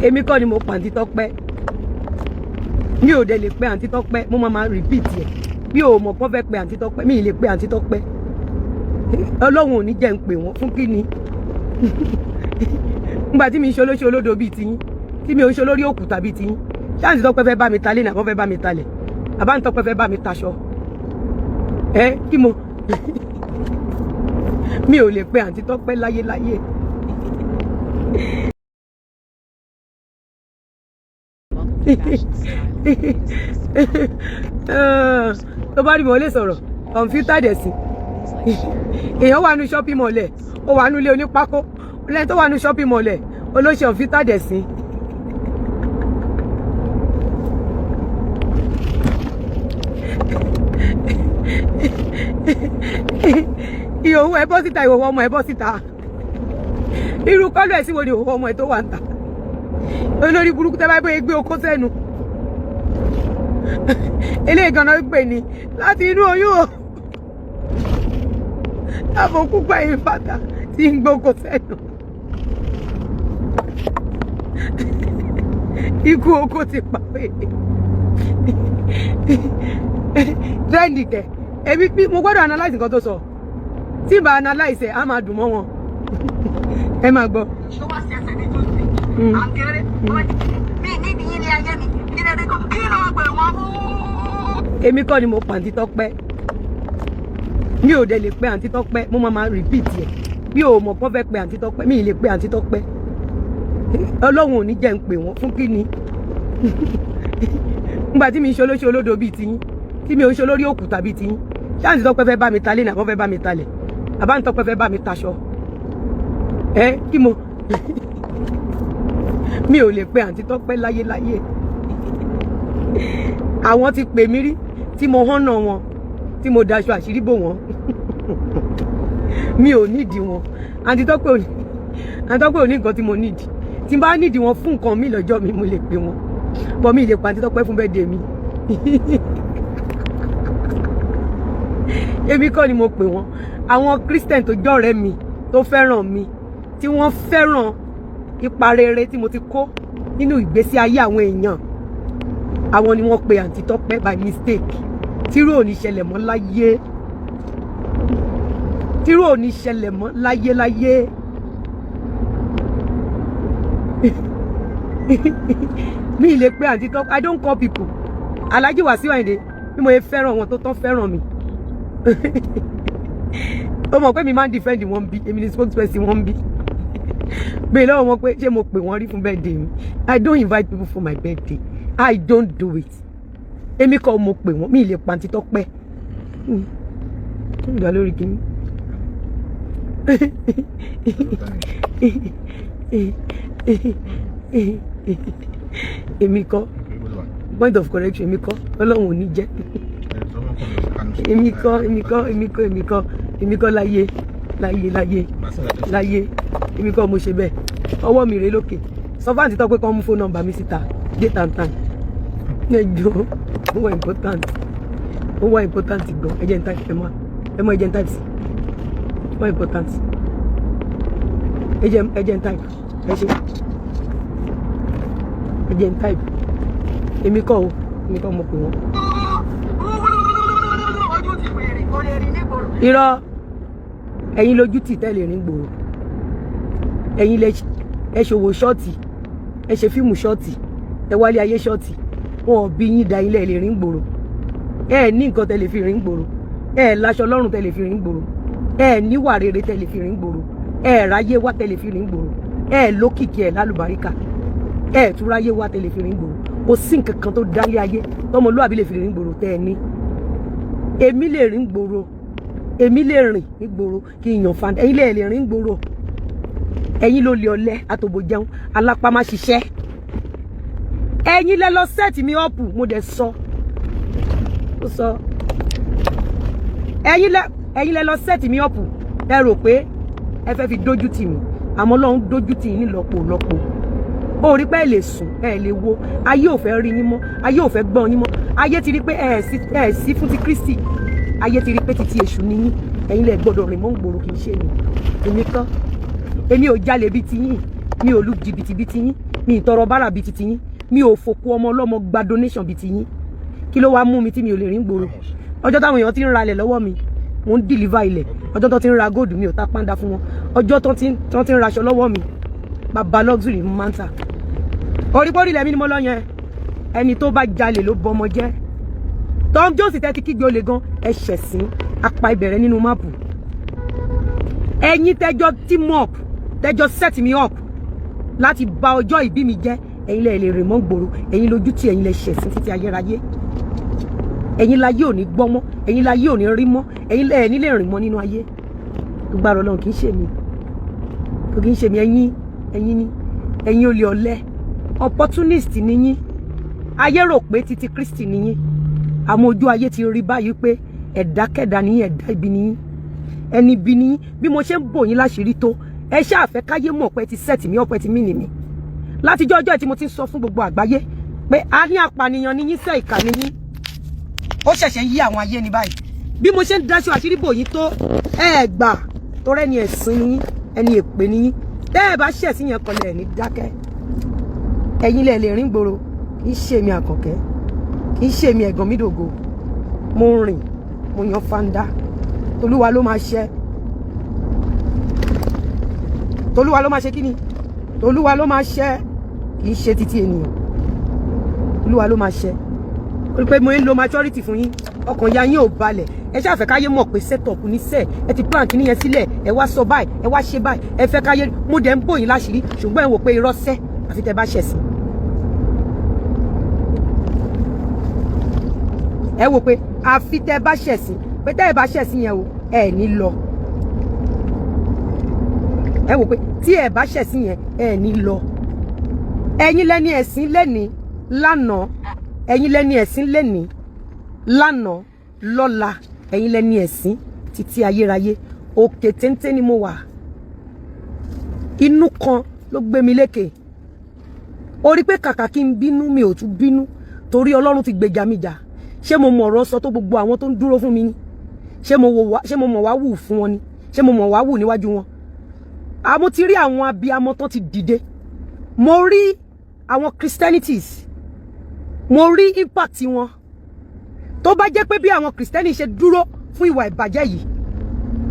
Èmi kọ́ ni mo pa Àǹtí Tọ́pẹ́. Mi ò dẹ̀ lè pe Àǹtí Tọ́pẹ́. Mo máa repeat ẹ̀. Mi ò mọ̀ kán fẹ́ pe Àǹtí Tọ́pẹ́. Mi ì lè pe Àǹtí Tọ́pẹ́. Ọlọ́run ò ní jẹ́ ń pè wọ́n. Fún kí ni? Nígbà tí mi ń ṣe olóṣè olódo bíi tiyín, tí mi ò ń ṣe olórí òkúta bíi tiyín, ṣé Àǹtí Tọ́pẹ́ fẹ́ bá mi talé ní àbọ̀ fẹ́ bá mi talẹ̀? Àbá Àǹtí Tọ́pẹ́ fẹ́ bá mi taṣọ ẹ? Kí mo mi ò lè pe Àǹtí Tọ́pẹ́ láyé láyé. Tó bá rí mi, ò lè sọ̀rọ̀ kọ̀ǹpútà dẹ̀ sí. Èèyàn wà nínú shopping mall ẹ̀, ó wà nínú ilé onípákó lẹ́yìn tó wà nínú shopping mall ẹ̀, olóṣè kọ̀ǹpútà dẹ̀ sí. Ìhòòhò ẹ bọ́ síta, ìhòòhò ọmọ ẹ bọ́ síta. Irú kọ́lù ẹ̀ sí wo ni ìhòòhò ọmọ ẹ tó wà ń ta? Olórí burúkú, tẹ́ bá gbé gbé okó sẹ́nu eléyìí ganan pè ní láti inú oyún o, láfọkú gbẹ̀yìn bàtà tí ń gbóko sẹ́nu. Ikú oko ti pa pé trend kẹ. Èmi bí mo gbọ́dọ̀ analyse nǹkan tó sọ. Tí n bá analyse ẹ̀, á máa dùn mọ́ wọn. Ẹ máa gbọ́. Tó wá sí ẹsẹ̀ ní tó ti à ń kéré mi nídìí yín ní ayé mi kí ló dé kí ló pè wọ́n fún. Èmi kọ́ ni mo pa Àǹtí Tọ́pẹ́. Mi ò dẹ̀ lè pe Àǹtí Tọ́pẹ́. Mo máa repeat ẹ̀. Mi ò mọ̀ kán fẹ́ pe Àǹtí Tọ́pẹ́. Mi ì lè pe Àǹtí Tọ́pẹ́. Ọlọ́run ò ní jẹ́ ń pè wọ́n. Fún kí ni? Nígbà tí mi ń ṣe olóṣè olódo bíi tiyín, tí mi ò ń ṣe olórí òkúta bíi tiyín, ṣé Àǹtí Tọ́pẹ́ fẹ́ bá mi talé ní àbọ̀ fẹ́ bá mi talẹ̀? Àbá Àǹtí Tọ́pẹ́ fẹ́ bá mi taṣọ ẹ? Kí mo mi ò lè pe Àǹtí Tọ́pẹ́ láyé láyé. Àwọn ti pè mí rí tí mo hànà wọn, tí mo daṣọ àṣírí bò wọ́n. Mi ò nídìí wọn. Àǹtí Tọ́pẹ́ ò ní nǹkan tí mo nídìí. Tí n bá nídìí wọn fún nǹkan mi lọ́jọ́ mi, mo lè pè wọ́n bọ́. Mi ì lè pa Àǹtí Tọ́pẹ́ fún birthday mi. Èmi kọ́ ni mo pè wọ́n. Àwọn Christian tó jọ̀rẹ́ mi, tó fẹ́ràn mi, tí wọ́n fẹ́ràn ipa rere tí mo ti kó nínú ìgbésí ayé àwọn èèyàn, àwọn ni wọ́n pe Àǹtí Tọ́pẹ́ by mistake. Tírú ò ní ṣẹlẹ̀ mọ́ láyé. Tírú ò ní ṣẹlẹ̀ mọ́ láyé láyé. Mi ì lè pe Àǹtí Tọ́pẹ́. I don't call people. Alhaji Wasiu Ayinde, bí mo ṣe fẹ́ràn wọn tó tán fẹ́ràn mi, ó mọ̀ pé mi máa ń defend wọn bí èmi ni spokesperson wọn bí. Bẹ́ẹ̀ lọ́wọ́ wọn pé ṣé mo pè wọ́n rí fún birthday mi? I don't invite people for my birthday. I don't do it. Èmi kọ́ mo pè wọ́n. Mi ì lè pa Àǹtí Tọ́pẹ́ ìgbà lórí kìíní. Èmi kọ́. Point of correction, èmi kọ́. Ọlọ́run ò ní jẹ́. Èmi kọ́, èmi kọ́, èmi kọ́, èmi kọ́, èmi kọ́. Láyé láyé láyé láyé, èmi kọ́ mo ṣe bẹ́ẹ̀. Ọwọ́ mi rèé lókè. Sọ fún Àǹtí Tọ́pẹ́ kán mú phone number mi síta, date and time. Ẹ jọ̀ọ́, ó wà important, ó wà important gan. Ẹ jẹ́ n type. Ẹ mọ ẹ jẹ́ n type sí. Ó wà important. Ẹ jẹ́ n type. Ẹ ṣe, ẹ jẹ́ n type. Èmi kọ́ o, èmi kọ́ mo pè wọ́n. Ojú ti wèrè kò lè rìn nígboro. Irọ́, ẹ̀yin lójú tì tẹ́lẹ̀ rìn gbòòrò. Ẹ̀yin lẹ ẹ ṣòwò short, ẹ ṣe fíìmù short, ẹ wálé ayé short. Wọn ò bí yín da ilé lè rìn gbòòrò. Ẹ ní nǹkan tẹ́ lè fi rìn gbòòrò. Ẹ láṣọ lọ́rùn tẹ́ lè fi rìn gbòòrò. Ẹ níwà rere tẹ́ lè fi rìn gbòòrò. Ẹ ráyé wá tẹ́ lè fi rìn gbòòrò. Ẹ lókìkí, ẹ lálùbáríkà, ẹ tún ráyé wá tẹ́ lè fi rìn gbòòrò. Kò sí nǹkan kan tó dálé ayé tọmọlúwàbí lè fi rìn gbòòrò tẹ́ ẹ ní. Èmi lè rìn gbòòrò. Èmi lè rìn ní gbòòrò kí n yàn fanda. Ẹ̀yin lè rìn gbòòrò. Ẹ̀yin ló lè ọ̀lẹ àtòbò jẹun alápá má ṣiṣẹ́. Ẹ̀yin lẹ lọ set mi up. Mo dẹ̀ sọ, ó sọ. Ẹ̀yin lẹ lọ set mi up. Ẹ rò pé ẹ fẹ́ fi dójú tì mí, àmọ́ Ọlọ́run dójú tì yín nílọ́po lọ́po. Ó rí pé ẹ lè sùn, ẹ lè wo. Ayé ò fẹ́ rí yín mọ́, ayé ò fẹ́ gbọ́ yín mọ́. Ayé ti rí pé ẹ sí fún ti Kristi. Ayé ti rí pé titi èṣù ni yín. Ẹ̀yin lẹ gbọ́dọ̀ rìn mọ́ ń gbòòrò, kì í ṣe mi. Èmi kọ́. Èmi ò jalè bíi ti yín. Mi ò lu jìbìtì bíi ti yín. Mi ì tọrọ bárà bíi titi yín. Mi ò fòkú ọmọ ọlọ́mọ gba donation bíi ti yín. Kí ló wá mú mi tí mi ò lè rìn gbòòrò? Ọjọ́ táwọn èèyàn ti ń ralẹ̀ lọ́wọ́ mi, mò ń deliver ilẹ̀. Ọjọ́ tó ti ń ra gold, mi ò ta pàǹdà fún wọn. Ọjọ́ tó ti ń raṣọ lọ́wọ́ mi, bàbá luxury mo máa ń tà. Orípórí lẹ́mí ni mo lọ yẹn. Ẹni tó bá jalè ló bọmọ jẹ́. Tom Jones tẹ́ ti kígbe olè gan, ẹ ṣẹ̀sín apá ìbẹ̀rẹ̀ nínú map. Ẹ̀yin tẹ́jọ́ team up, tẹ́jọ́ set me up láti bà ọjọ́ ìbí mi jẹ́, ẹ̀yin lẹ lè rìn mọ́ gbòòrò. Ẹ̀yin lójú tí ẹ̀yin lẹ ṣẹ̀sín títí ayérayé. Ẹ̀yin láyé ò ní gbọ́ mọ́, ẹ̀yin láyé ò ní rí mọ́, ẹ̀yin lẹ ní lè rìn mọ́ nínú ayé. Gbàrọ̀ Ọlọ́run, kì í ṣe mi, kò kì í ṣe mi. Ẹ̀yin, ẹ̀yin ni, ẹ̀yin olè, ọ̀lẹ, opportunist ni yín. Ayé rò pé títí Kristi ni yín, àmọ́ ojú ayé ti rí báyìí pé ẹ̀dákẹ́dá ni yín, ẹ̀dá ibi ni yín, ẹni ibi ni yín. Bí mo ṣe ń bò yín láṣìírí tó, ẹ ṣáà fẹ́ káyé mọ̀ pé ti set mi up, ẹ ti mí nì mí. Látijọ́ ọjọ́ tí mo ti ń sọ fún gbogbo àgbáyé pé a ní apànìyàn ni yín sẹ́, ìkà ni yín, ó ṣẹ̀ṣẹ̀ ń yí àwọn ayé ni báyìí. Bí mo ṣe ń daṣọ àṣírí bò yín tó, ẹ gbà torẹ́ ni ẹ̀sìn ni yín, ẹni èpè ni yín. Tẹ́ ẹ bá ṣẹ̀sìn yẹn kọlẹ̀ ẹ̀ ní dákẹ́. Ẹ̀yin lẹ lè rìn gbòòrò. Kì í ṣe mi Àkànkẹ́, kì í ṣe mi ẹ̀gàn mi dògo. Mo rìn, mo yan fanda. Tolúwa ló máa ṣẹ, tolúwa ló máa ṣe. Kí ni tolúwa ló máa ṣẹ? Kì í ṣe títí ènìyàn. Olúwa ló máa ṣẹ. Ó rí pé mo ń lo maturity fún yín, ọkàn ya yín ò balẹ̀. Ẹ ṣáà fẹ́ káyé mọ̀ pé set up ní sẹ́ ẹ ti plan kìíní yẹn sílẹ̀. Ẹ wá sọ báyìí, ẹ wá ṣe báyìí, ẹ fẹ́ káyé. Mo dẹ̀ ń bò yín láṣìírí, ṣùgbọ́n ẹ wò pé irọ́ sẹ́, àfi tẹ bá ṣẹ̀sìn. Ẹ wò pé àfi tẹ bá ṣẹ̀sìn, pé tẹ́ ẹ bá ṣẹ̀sìn yẹn o, ẹ ní lọ. Ẹ wò pé tí ẹ bá ṣẹ̀sìn yẹn, ẹ ní lọ. Ẹ̀yin lẹ́ni ẹ̀sìn lẹ́ni lánàá, ẹ̀yin lẹ́ni ẹ̀sìn lẹ́ni lánàá, lọ́la, ẹ̀yin lẹ́ni ẹ̀sìn títí ayérayé. Òkè téńté ni mo wà, inú kan ló gbé mi lékè. Ó rí pé kàkà kí n bínú, mi ò tún bínú, torí Ọlọ́run ti gbèjà mi jà. Ṣé mo mọ̀ ọ̀rọ̀ sọ tó gbogbo àwọn tó ń dúró fún mi ni? Ṣé mo mọ̀ wá wù fún wọn ni? Ṣé mo mọ̀ wá wù níwájú wọn? Àmọ́ ti rí àwọn abiyamọ tó ti dìde. Mo rí àwọn Christianities, mo rí impact wọn. Tó bá jẹ́ pé bí àwọn Christiani ṣe dúró fún ìwà ìbàjẹ́ yìí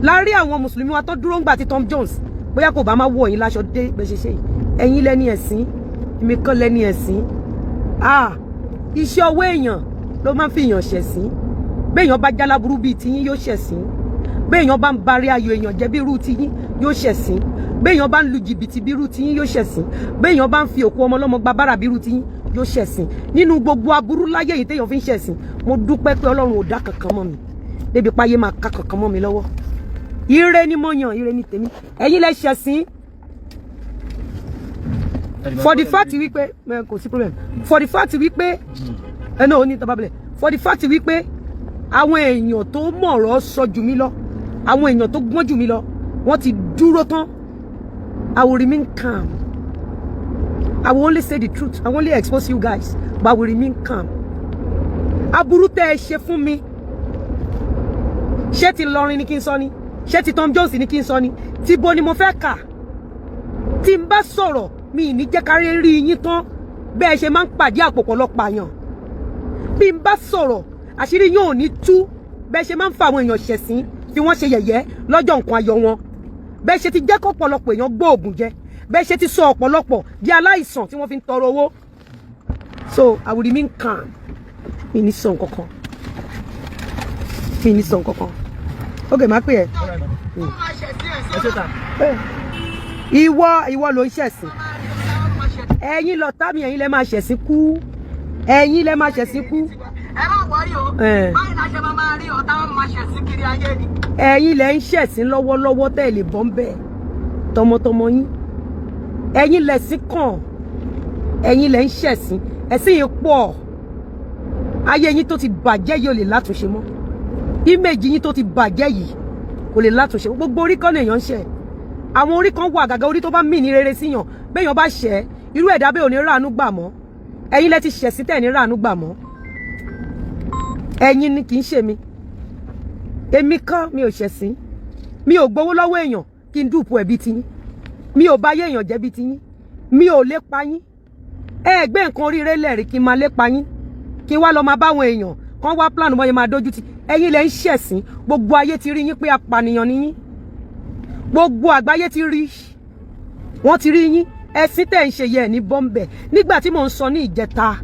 láàárín àwọn mùsùlùmí wa tó dúró ńgbà tí Tom Jones, bóyá kò bá má wọ̀ yín láṣọ dé bẹ́ẹ̀ ṣe ṣe yìí. Ẹ̀yin lẹ́ni ẹ̀sìn, èmi kan lẹ́ni ẹ̀sìn. Ah, iṣẹ́ ọwọ́ èèyàn ló máa ń fi èèyàn ṣẹ̀sín. Béèyàn bá jáláburú bíi tiyín, yóò ṣẹ̀sín. Béèyàn bá ń barí ayọ̀ èèyàn jẹ́ bí irú tiyín, yóò ṣẹ̀sín. Béèyàn bá ń lu jìbìtì bí irú tiyín, yóò ṣẹ̀sín. Béèyàn bá ń fi òkú ọmọ ọlọ́mọ gba bára bí irú tiyín, yóò ṣẹ̀sín. Nínú gbogbo aburú láyé yìí téèyàn fi ń ṣẹ̀sín, mo dúpẹ́ pé Ọlọ́run ò dá kankan mọ́ mi débi páyé máa ká kankan mọ́ mi lọ́wọ́. Ire ni mo yàn, ire ni tèmi. Ẹ̀yin lẹ ṣẹ̀sín. For the fact wípé kò sí problem, for the fact wípé ẹ náà ó ní tababilẹ̀, for the fact wípé àwọn èèyàn tó mọ̀rọ̀ sọ jù mí lọ, àwọn èèyàn tó gbọ́n jù mí lọ, wọ́n ti dúró tán. I will remain calm. I will only say the truth. I will only expose you guys, but I will remain calm. Aburú tẹ́ ẹ ṣe fún mi, ṣé ti Lọrin ni kí n sọ ni? Ṣé ti Tom Jones ni kí n sọ ni? Ti bo ni mo fẹ́ kà? Tí n bá sọ̀rọ̀, mi ì ní jẹ́ kárí rí yín tán bẹ́ẹ̀ ṣe máa ń pàdé àpòpọ̀lọpọ̀ àyàn. Bí n bá sọ̀rọ̀, àṣírí yín ò ní tú bẹ́ẹ̀ ṣe máa ń fa àwọn èèyàn ṣẹ̀sín, fi wọ́n ṣe yẹ̀yẹ́ lọ́jọ́ nǹkan ayọ̀ wọn, bẹ́ẹ̀ ṣe ti jẹ́ kọ́pọ̀lọpọ̀ èèyàn gbóògùn jẹ, bẹ́ẹ̀ ṣe ti sọ ọ̀pọ̀lọpọ̀ di aláìsàn tí wọ́n fi ń tọrọ owó. So I will remain calm. Mi ní sọ nǹkan kan, mi ní sọ nǹkan kan. Ok, máa pè ẹ́. Ìwọ, ìwọ ló ń ṣẹ̀sìn. Ẹ̀yin lọ̀tá mi, ẹ̀yin lẹ máa ṣẹ̀sìn kú, ẹ̀yin lẹ máa ṣẹ̀sìn kú. Ẹ má worry o. Báyìí la ṣe máa máa rí ọ̀tá wọn máa ṣẹ̀sín kiri ayé ni. Ẹ̀yin lẹ ń ṣẹ̀sìn lọ́wọ́lọ́wọ́ tẹ́ ẹ lè bọ́ ń bẹ̀ tọmọtọmọ yín. Ẹ̀yin lẹ̀sìn kàn, ẹ̀yin lẹ ń ṣẹ̀sìn. Ẹ̀sìn yìí pọ̀. Ayé yín tó ti bàjẹ́ yìí ò lè látúnṣe mọ́. Image yín tó ti bàjẹ́ yìí kò lè látúnṣe. Gbogbo orí kan lèèyàn ń ṣẹ̀. Àwọn orí kan wà, gàgà orí tó bá mì ní rere síyàn, béèyàn bá ṣẹ̀, irú ẹ̀dá bẹ́ẹ̀ ò ní ráàánú gbà mọ́. Ẹ̀yin lẹ ti ṣẹ̀sìn tẹ̀ ní ráàánú gbà mọ́. Ẹ̀yin ni, kì í ṣe mi. Èmi kọ́, mi ò ṣẹ̀sìn. Mi ò gbowó lọ́wọ́ èèyàn kí n dupe ẹ̀ bí tiyín. Mi ò bá yé èèyàn jẹ́ bí tiyín. Mi ò lépa yín. Ẹ gbé nǹkan oríire lẹ́rìí kí n máa lépa yín, kí n wá lọ máa báwọn èèyàn kán wá plan bọ́n yẹn máa dójú tì. Ẹ̀yin lẹ ń ṣẹ̀sín. Gbogbo ayé ti rí yín pé apànìyàn ni yín. Gbogbo àgbáyé ti rí, wọ́n ti rí yín. Ẹ̀sìn tẹ̀ ń ṣe yẹ ní bọ́m̀bẹ̀. Nígbà tí mò ń sọ ní ìjẹta,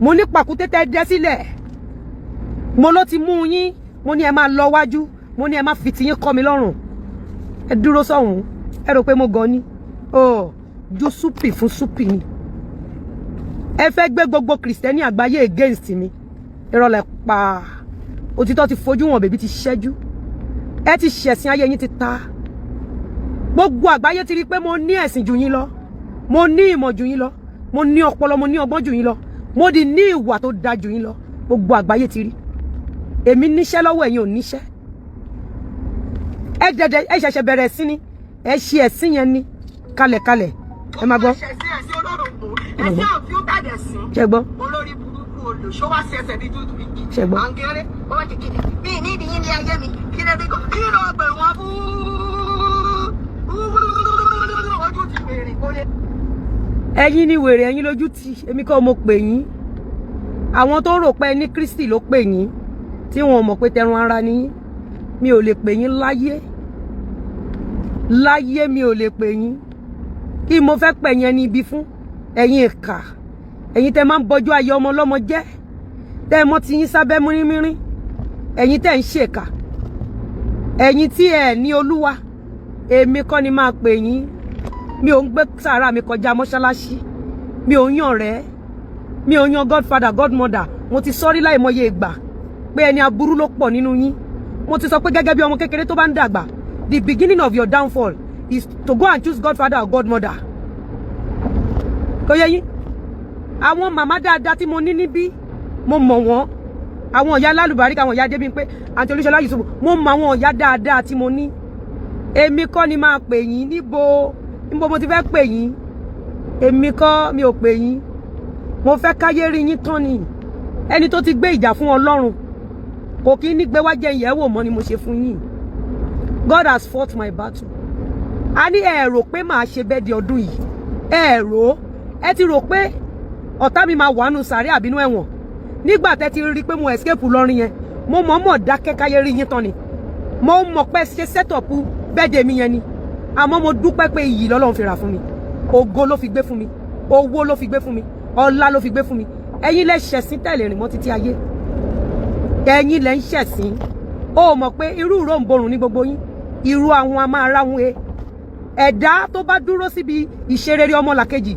mo ní pàkúté tẹ́ dẹ́ sílẹ̀, mo ló ti mú yín. Mo ní ẹ máa lọ wájú, mo ní ẹ má fi tiyín kọ́ mi lọ́rùn. Ẹ dúró sọ́hùn, ẹ rò pé mo gan ni ọ ju súpì fún súpì ni. Ẹ fẹ́ gbé gbogbo Kìrìsìtẹ́nì àgbáyé against mi. Irọ́ lẹ pa. Òtítọ́ ti fojú wọn, bèbí ti ṣẹ́jú. Ẹ ti ṣẹ̀sìn, ayé yín ti ta. Gbogbo àgbáyé ti rí i pé mo ní ẹ̀sìn jù yín lọ, mo ní ìmọ̀ jù yín lọ, mo ní ọpọlọ, mo ní ọgbọ́n jù yín lọ, mo di ní ìwà tó da jù yín lọ. Gbogbo àgbáyé ti rí. Èmi níṣẹ́ lọ́wọ́, ẹ̀yin ò níṣẹ́. Ẹ dẹ̀dẹ̀, ẹ ṣẹ̀ṣẹ̀ bẹ̀rẹ̀ sí ni ẹ ṣe ẹ̀sìn yẹn ni kalẹ̀kalẹ̀. Ẹ máa gbọ́. Ẹ̀sìn, ẹ̀sìn olórògbò, ẹ̀sìn àfíútàdẹ̀ sí. Ṣe gbọ́? Olórí burúkú, olùṣọ́ wá sí ẹsẹ̀ bíi tútù igi. Ṣé gbọ́? Àǹgẹ́rẹ́ wọ́n ti kiri mi ní ìdí yín ní ayé mi. Kí ló dé? Kí ló pè wọ́n fún? Ojú ti wèrè kó lè. Ẹ̀yin ni wèrè, ẹ̀yin lójú tì. Èmi kọ́ mo pè yín. Àwọn tó rò pé ní Kristi ló pè yín, tí wọn ò mọ̀ pé tẹran ara ni yín. Mi ò lè pè yín láyé láyé, mi ò lè pè yín. Kí mo fẹ́ pè yẹn ní ibi fún ẹ̀yin ìkà, ẹ̀yin tẹ́ máa ń bọjú ayé ọmọ ọlọ́mọ jẹ́, tẹ́ ẹ mọ́ ti yín sábẹ́ mírímírín, ẹ̀yin tẹ́ ń ṣèkà, ẹ̀yin tí ẹ ní Olúwa. Èmi kọ́ ni máa pè yín. Mi ò ń gbé sàárà mi kọjá mọ́ṣáláṣí. Mi ò ń yàn rẹ́, mi ò yan godfather, godmother. Mo ti sọ́rí láìmọye ìgbà pé ẹni aburú ló pọ̀ nínú yín. Mo ti sọ pé gẹ́gẹ́ bí ọmọ kékeré tó bá ń dàgbà, the beginning of your downfall is to go and choose godfather or godmother. Kò yẹ yín. Àwọn màmá dáadáa tí mo ní níbí, mo mọ̀ wọ́n. Àwọn ìyá lálùbáríkà, àwọn ìyá Débímpé àti Olúṣọlá Yusuf, mo mọ̀ àwọn ìyá dáadáa tí mo ní. Èmi kọ́ ni máa pè yín. Níbo níbo mo ti fẹ́ pè yín? Èmi kọ́, mi ò pè yín. Mo fẹ́ káyé rí yín tán ni. Ẹni tó ti gbé ìjà fún Ọlọ́run kò kí ní gbé wá jẹ́ ìyẹ̀wò mọ́ ni mo ṣe fún yín. God has fought my battle. A ní ẹ rò pé màá ṣe bẹ́ẹ̀ di ọdún yìí. Ẹ rò, ẹ ti rò pé ọ̀tá mi máa wà nù sàárẹ̀ àbínú ẹ̀wọ̀n. Nígbà tẹ́ ti rí i pé mo escape lọ́rin yẹn, mo mọ̀ọ́mọ̀ dákẹ́ káyé rí yín tán ni. Mo mọ̀ pé ṣe set up birthday mi yẹn ni, àmọ́ mo dúpẹ́ pé iyì lọ́lọ́run fi rà fún mi, ògo ló fi gbé fún mi, owó ló fi gbé fún mi, ọlá ló fi gbé fún mi. Ẹ̀yin lẹ ṣẹ̀sín tẹ̀lé rìn mọ́ títí ayé. Ẹ̀yin lẹ ń ṣẹ̀sín. Ó mọ̀ pé irú ìró ń borùn ní gbogbo yín. Irú àwọn a máa ráhùn e. Ẹ̀dá tó bá dúró síbi ìṣerere ọmọlàkejì,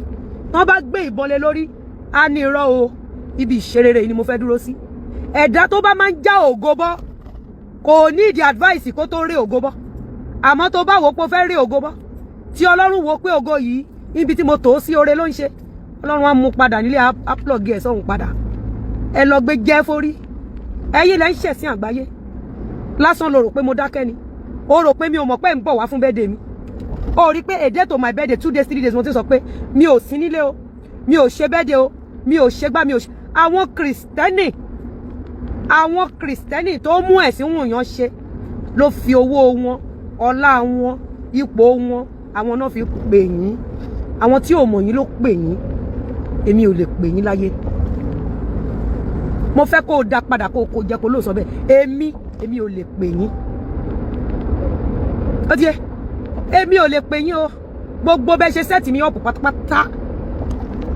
tán bá gbé ìbọn lé lórí, á ní irọ́ o, ibi ìṣerere yìí ni mo fẹ́ dúró sí. Ẹ̀dá tó bá máa ń já ògo bọ́ kò ní ìdí advice kó tó rí ògo bọ́. Àmọ́ tó bá wò pé ó fẹ́ rí ògo bọ́, tí Ọlọ́run wò pé ògo yìí, níbi tí mo tò ó sí, oore ló ń ṣe, Ọlọ́run á mú padà nílé, á plug ẹ̀ sọ́hun padà. Ẹ lọ gbé jẹ́ forí. Ẹ̀yin lẹ́ ń ṣẹ̀sìn àgbáyé lásán. Lo rò pé mo dákẹ́ ni. O rò pé mi ò mọ̀ pé ń bọ̀ wá fún birthday mi. O rí pé a day to my birthday, 2 days, 3 days, mo ti sọ pé mi ò sí nílé o, mi ò ṣe birthday o, mi ò ṣe gbá, mi ò ṣe. Àwọn Kìrìsìtẹ́nì, àwọn Kìrìsìtẹ́nì tó mú ẹ̀sìn wọ̀nyàn ṣe ló fi owó wọn, ọlá wọn, ipò wọn, àwọn náà fi pè yín. Àwọn tí ò mọ̀ yín ló pè yín. Èmi ò lè pè yín láyé. Mo fẹ́ kó o dá padà, kó o kó jẹ́ kó o lóò sọ bẹ́ẹ̀. Èmi ò lè pè yín. Ó ti yẹ, èmi ò lè pè yín o. Gbogbo bẹ́ẹ̀ ṣe set mi up pátápátá,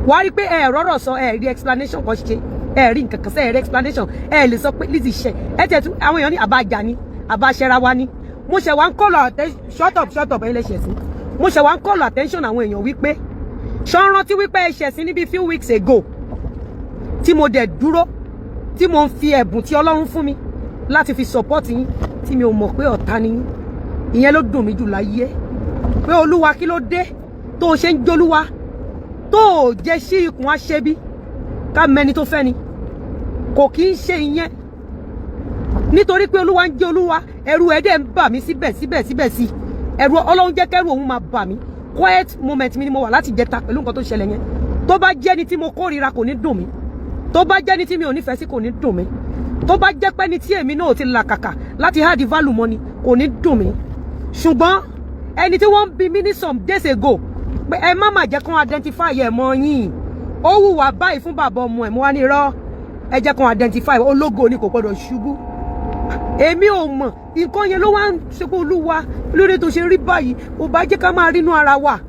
wàá rí pé ẹ rọ́rọ̀ sọ, ẹ rí explanation kan ṣe, ẹ rí nǹkan kan sẹ, ẹ rí explanation. Ẹ lè sọ pé Lizzy ṣe ẹ tẹ̀ tún. Àwọn èèyàn ní àbájá ni àbáṣẹra wa ni. Mo ṣe wá ń call attention. Shut up, shut up. Ẹ̀yin lẹ ṣẹ̀ sí. Mo ṣe wá ń call attention àwọn èèyàn wípé ṣọ́ rántí wípé ẹ ṣẹ̀ sí níbi few weeks ago, tí mo dẹ̀ dúró, tí mo ń fi ẹ̀bùn tí Ọlọ́run fún mi láti fi support yín, tí mi ò mọ̀ pé ọ̀tá ni yín. Ìyẹn ló dùn mí jù láyé, pé Olúwa, kí ló dé tó o ṣe ń jólúwa, tó o jẹ́ sí ikùn aṣebi ká mẹni tó fẹ́ ni? Kò kí ń ṣe ìyẹn nítorí pé Olúwa ń jẹ́ Olúwa. Ẹ̀rù ẹ̀ dẹ̀ ń bà mí síbẹ̀ síbẹ̀ síbẹ̀ sí. Ẹ̀rù Ọlọ́run jẹ́ kẹ́rù òun máa bà mí. Quiet moment mi ni mo wà láti jẹta pẹ̀lú nǹkan tó ṣẹlẹ̀ yẹn. Tó bá jẹ́ ni tí mo kórìíra, kò ní dùn mí. Tó bá jẹ́ ni tí mi ò nífẹ̀ẹ́ sí, kò ní dùn mí. Tó bá jẹ́ pé ni tí èmi náà ti làkàkà láti add value mọ́ ni, kò ní dùn mí. Ṣùgbọ́n ẹni tí wọ́n ń bi mí ní some days ago pé ẹ má má jẹ́ kán identify ẹ̀ mọ́ yín, Ó hùwà báyìí fún bàbá ọmọ ẹ̀. Mo wá ní irọ́, ẹ jẹ́ kan identify. Ológo ni, kò gbọ́dọ̀ ṣubú. Èmi ò mọ̀ nǹkan yẹn ló wá ń ṣe pé Olúwa lórí tó ṣe rí báyìí, kò bá jẹ́ ká máa rínú ara wa.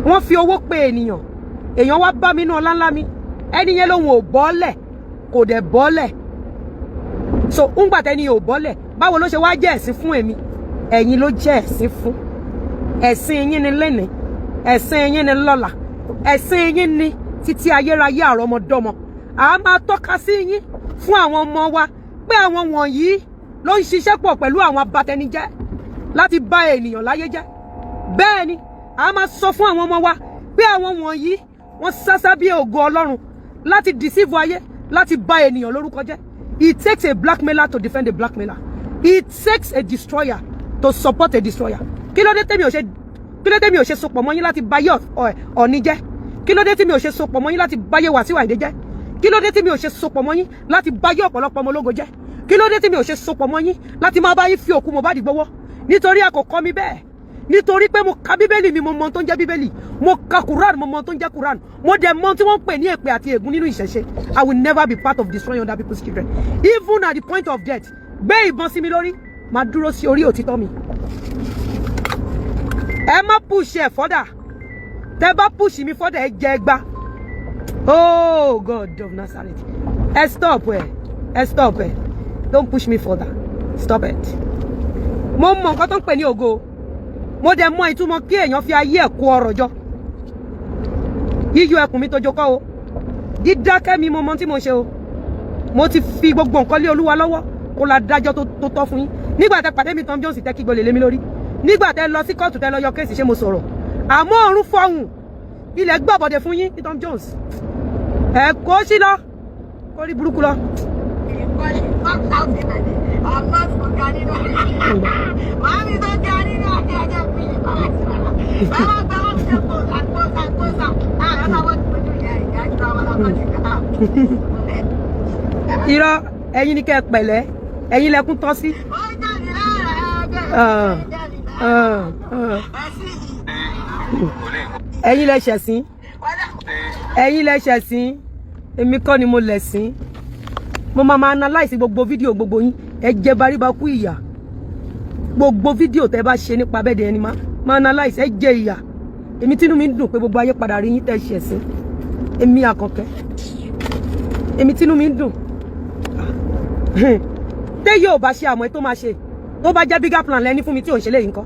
Wọ́n fi owó pe ènìyàn, èèyàn wá bá mi inú ọlá ńlá mi. Ẹni yẹn lòun ò bọ́lẹ̀, kò dẹ̀ bọ́lẹ̀. So ńgbà tẹ́ni ò bọ́lẹ̀, báwo ló ṣe wá jẹ́ ẹ̀sín fún èmi? Ẹ̀yin ló jẹ́ ẹ̀sín fún. Ẹ̀sìn yín ni lẹ́nìí, ẹ̀sìn yín ni lọ́la, ẹ̀sìn yín ni títí ayérayé àrọ́mọdọ́mọ. À máa tọ́ka sí yín fún àwọn ọmọ wa pé àwọn wọ̀nyí ló ń ṣiṣẹ́ pọ̀ pẹ̀lú àwọn abatẹnijẹ́ láti bá ènìyàn láyé jẹ́. Bẹ́ẹ̀ ni a máa sọ fún àwọn ọmọ wa pé àwọn wọ̀nyí, wọ́n sásá bí ògo Ọlọ́run láti deceive ayé, láti bá ènìyàn lórúkọ jẹ́. It takes a blackmailer to defend a blackmailer. It takes a destroyer to support a destroyer. Kí ló dé tèmi ò ṣe, kí ló dé tèmi ò ṣe sopọ̀ mọ́ yín láti báyé Ọ̀ní jẹ́? Kí ló dé tí mi ò ṣe sopọ̀ mọ́ yín láti báyé Wàsíù Àyìndé jẹ́? Kí ló dé tí mi ò ṣe sopọ̀ mọ́ yín láti báyé ọ̀pọ̀lọpọ̀ ọmọ ológo jẹ́? Kí ló dé tí mi ò ṣe sopọ̀ mọ́ yín láti máa bá yín fi òkú Mohbad gbowó? Nítorí ẹ kò kọ́ mi bẹ́ẹ̀, nítorí pé mo ka Bíbélì mi, mo mọ ohun tó ń jẹ́ Bíbélì. Mo ka Quran, mo mọ ohun tó ń jẹ́ Quran. Mo dẹ̀ mọ ohun tí wọ́n ń pè ní èpè àti ègún nínú ìṣẹ̀ṣe. I will never be part of destroying other people's children, even at the point of death. Gbé ìbọn sí mi lórí, máa dúró sí orí òtítọ́ mi. Ẹ má push ẹ further. Tẹ bá push mi further, ẹ jẹ ẹgbá. Oh God of Nazareth, ẹ stop ẹ, ẹ stop ẹ. Don't push me further, stop it. Mo mọ nǹkan tó ń pè ní ògo. Mo dẹ̀ mọ ìtumọ̀ kí èèyàn fi ayé ẹ̀ kó ọrọ̀ jọ. Yíyọ ẹkùn mi tó jókòó o, dídákẹ́ mi, mo mọ tí mo ṣe o. Mo ti fi gbogbo nǹkan lé Olúwa lọ́wọ́, kó la dájọ́ tó tọ́ fún yín. Nígbà tẹ pàdé mi, Tom Jones, tẹ kígbe lè lé mi lórí, nígbà tẹ lọ sí kóòtù, tẹ lọ yọ case, ṣé mo sọ̀rọ̀? Àmọ́ ọ̀run fọhùn, ilẹ̀ gbàbọ̀dẹ̀ fún yín ní Tom Jones. Ẹ kó sí lọ, kó rí burúkú lọ. Stop shouting at me. I'm not so nínú. Màámi tó ga nínú àti ẹ̀jẹ̀ fi bàbá bàbá mi ṣe kóòsà kóòsà kóòsà. Ah, ẹ máa wọ́n ti fojú ìyá ìyá ìjọba wọn lọ́kọ̀ ti ká. Irọ́, ẹ̀yin ni kẹ́ ẹ pẹ̀lẹ́, ẹ̀yin lẹkún tọ́ sí. Ó jáde lára ẹgbẹ́. Ah, Ó jáde lára. ah, ah. Ẹ sì. Ẹ̀yin lẹ ṣẹ̀sín. Wọ́n dà. Ẹ̀yin lẹ ṣẹ̀sín, èmi kọ́ ni mo lẹ̀sín. Mo máa máa analyse gbogbo fídíò gbogbo yín. Ẹ jẹ́ baríba kú ìyà. Gbogbo fídíò tẹ́ bá ṣe nípa bẹ́ẹ̀ ẹni máa analyse. Ẹ jẹ́ ìyà. Èmi tínú mi ń dùn pé gbogbo ayé padà rí yín tẹ́ ṣẹ̀sín. Èmi Àkànkẹ́, èmi tínú mi ń dùn tẹ́ yóò bá ṣe, àmọ́ ẹ tó máa ṣe, tó bá jẹ́ bigger plan lẹ́ní fún mi tí ò ń ṣe léyìí ńkọ́?